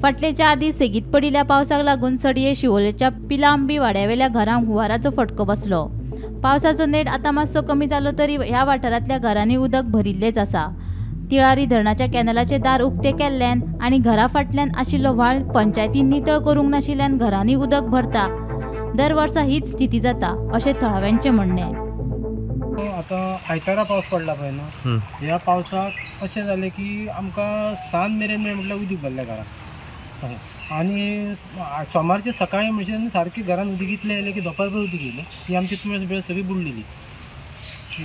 फाटले 4 दीस सेगीत पडिल्ल्या पावसाक लागून सडये शिवोलेच्या पिलांबी वाड्यावेल्या घरांक हुंवाराचो फटको बसलो. पावसाचो नेट आतां मातसो कमी जालो तरी ह्या वाठारांतल्या घरांनी उदक भरिल्लेंच आसा. तिळारी धरणाच्या कॅनलाचे दार उक्ते केल्ल्यान आनी घरा फाटल्यान आशिल्लो व्हाळ पंचायतीन नितळ करूंक नाशिल्ल्यान घरांनी उदक भरता. दर वर्सा हीच स्थिती जाता अशें थळाव्यांचें म्हणणें. आतां आयतारा पावस पडला पळय न्हू, ह्या पावसाक अशें जालें की आमकां सांज मेरेन म्हटल्यार उदीक भरलें घरांत आनी सोमारचे सकाळी म्हणचे सारकें घरान उदीक इतलें येयलें की दोपारभर उदीक येयलें की आमची तुळस बिळस सगळी बुडलेली.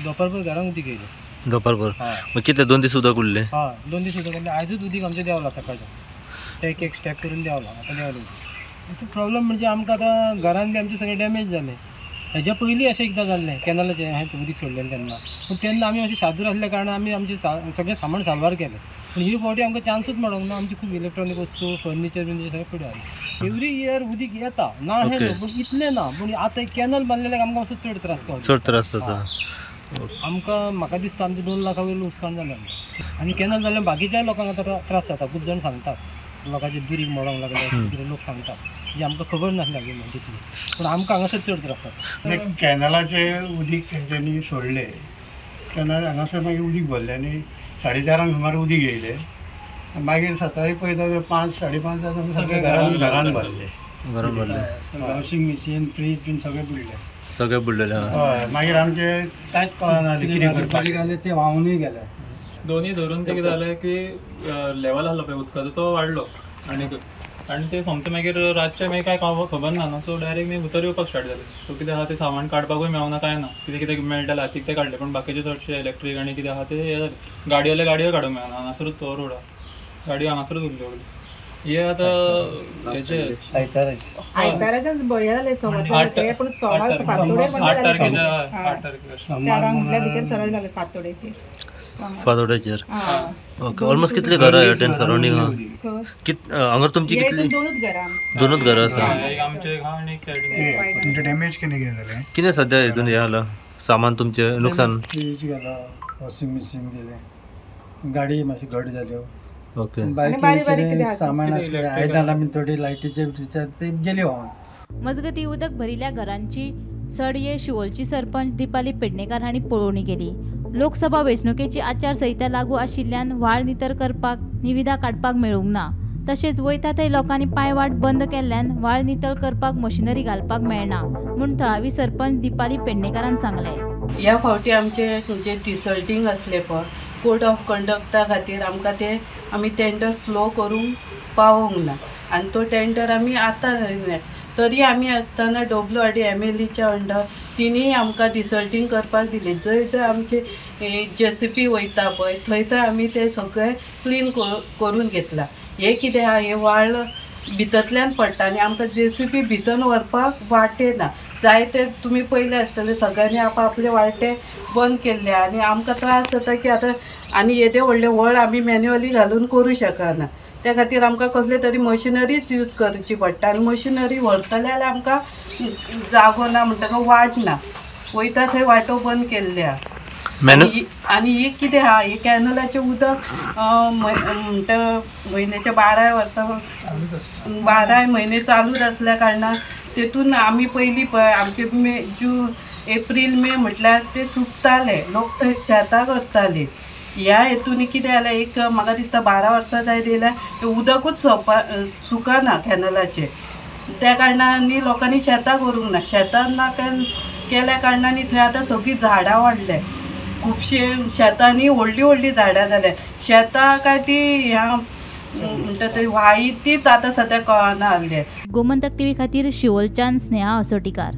दोपारभर घरान उदीक येयलें. दोपारभर मग कितें 2 दीस उदक उरलें? हय, 2 दीस उदक उरलें. आयजूच उदीक आमचें देंवलां सकाळचें, एक एक स्टेप करून देंवलां, आतां देंवलें उदीक. प्रॉब्लम म्हणजे आमकां आतां घरान बी आमचें सगळें डॅमेज जालें. हेज्या पयलीं अशें एकदां जाल्लें कॅनलाचें हें उदीक सोडलेलें तेन्ना, पूण तेन्ना आमी अशें सादूर आसल्या कारणान आमी आमचें सगळें सामान साल्वार केलें. पूण ही फावटी आमकां चान्सूच मेळोंक ना. आमची खूब इलेक्ट्रॉनीक वस्तू, फर्निचर बिर्निचर सगळें पडून आसलें. एवरी इयर उदीक येता ना हें न्हू, पूण इतलें ना. पूण आतां कॅनल बांदलेल्याक आमकां मातसो चड त्रास कळटा. चड त्रास जाता आमकां. म्हाका दिसता आमचें 2 लाखां वयलें लुकसाण जालें आमचें. आनी कॅनल जाल्यार बाकीच्याय लोकांक आतां त्रास जाता. खूब जाण सांगतात लोकांचे दुरीग मोडोंक लागले, कितें लोक सांगतात जे आमकां खबर नासली अजून तितली, पूण आमकां हांगासर चड त्रास जाता. कॅनलाचें उदीक तेंच्यांनी सोडलें तेन्ना हांगासर मागीर उदीक भरलें आनी 4:30 सुमार उदीक येयलें. मागीर सकाळीं पळयता 5, 5:30 जाता सगळें घरान घरान भरलें. घरान भरलें, वॉशिंग मशीन, फ्रीज बीन सगळें बुडलें. सगळें बुडलेलें. हय, मागीर आमचें कांयच कळना कितें करपाचें जालें, तें व्हांवूनय गेलें. दोनी धरून तें कितें जालें की लेवल आसलो पळय उदकाचो तो वाडलो आनी आनी ते सोमतें मागीर रातचें मागीर कांय खबर ना न्हू, सो डायरेक्ट मागीर भितर येवपाक स्टार्ट जालें. सो कितें आहा तें सामान काडपाकूय मेळना कांय ना, कितें कितें मेळटालें हातीक तें काडलें, पूण बाकीचें चडशें इलेक्ट्रीक आनी कितें आहा तें हें जालें. गाडयो जाल्यार गाडयो काडूंक मेळना, हांगासरूच तो रोड आहा, गाडयो हांगासरूच उरल्यो सगळ्यो. हे आतां 8 तारखेर फातोड्याचेर. ओके, ऑलमोस्ट कितली घरां ह्या सरावंडींग आहा? हांगा तुमची कितली? 2 घरां आसा. तुमचें डॅमेज कितें कितें जालें? कितें सद्या हितून हें जालां सामान तुमचें नुकसान? फ्रीज गेलो, वॉशिंग मशीन गेलें, गाडी मातशी घट जाल्यो. ओके, बारीक सामान आसलें, आयदनां बीन थोडी लायटीचे ते गेली व्हांवन. मजगतीं उदक भरिल्ल्या घरांची सडये शिवोलची सरपंच दीपाली पेडणेकार हांणी पळोवणी केली. लोकसभा वेंचणुकेची आचारसंहिता लागू आशिल्ल्यान व्हाळ नितळ करपाक निविदा काडपाक मेळूंक ना. तशेंच वयता थंय लोकांनी पांयवाट बंद केल्ल्यान व्हाळ नितळ करपाक मशिनरी घालपाक मेळना म्हूण थळावी सरपंच दीपाली पेडणेकारान सांगलें. ह्या फावटी आमचे जे डिसल्टींग आसलें पळय कोड ऑफ कंडक्टा खातीर आमकां ते आमी टेंडर फ्लो करूंक पावोंक ना आनी तो टेंडर आमी आतां तरी आमी आसतना WRD MLAच्या अंडर तिणीय आमकां डिसल्टींग करपाक दिलें. जंय जंय आमचे JCP वयता पळय थंय थंय आमी ते सगळें क्लीन करून घेतलां. हें कितें आहा, हें व्हाळ भितरल्यान पडटा आनी आमकां JCP भितर व्हरपाक वाटे ना. जायते तुमी पयले आसतले सगळ्यांनी आपआपले वाटे बंद केल्ले आनी आमकां त्रास जाता की आतां आनी येदे व्हडले व्हळ आमी मॅन्युअली घालून करूं शकना. त्या खातीर आमकां कसले तरी मशिनरीच यूज करची पडटा आनी मशिनरी व्हरतले जाल्यार आमकां जागो ना, म्हणटकच वाट ना, वयता थंय वाटो बंद केल्ले आहा. आनी ही कितें आहा, हे कॅनलाचें उदक म्हणटा म्हयन्याच्या 12 वर्सां 12 म्हयने चालूच आसल्या कारणान तेतून आमी पयलीं पळय आमचे मे जून एप्रील मे म्हटल्यार ते सुकताले, लोक थंय शेतां करताले. ह्या हेतून कितें जालें, एक म्हाका दिसता 12 वर्सां जायत येयल्यार तें उदकूच सुकना कॅनलाचें. त्या कारणान लोकांनी शेतां करूंक ना. शेतां ना केल्या कारणान थंय आतां सगळीं झाडां वाडल्या, खुबशे शेतांनी व्हडलीं व्हडलीं झाडां जाल्या. शेतां काय ती ह्या म्हणटा ते व्हाळी तीच आतां सद्या कळना लागल्या. गोमंतक टीव्ही खातीर शिवोलच्यान स्नेहा असोटीकार.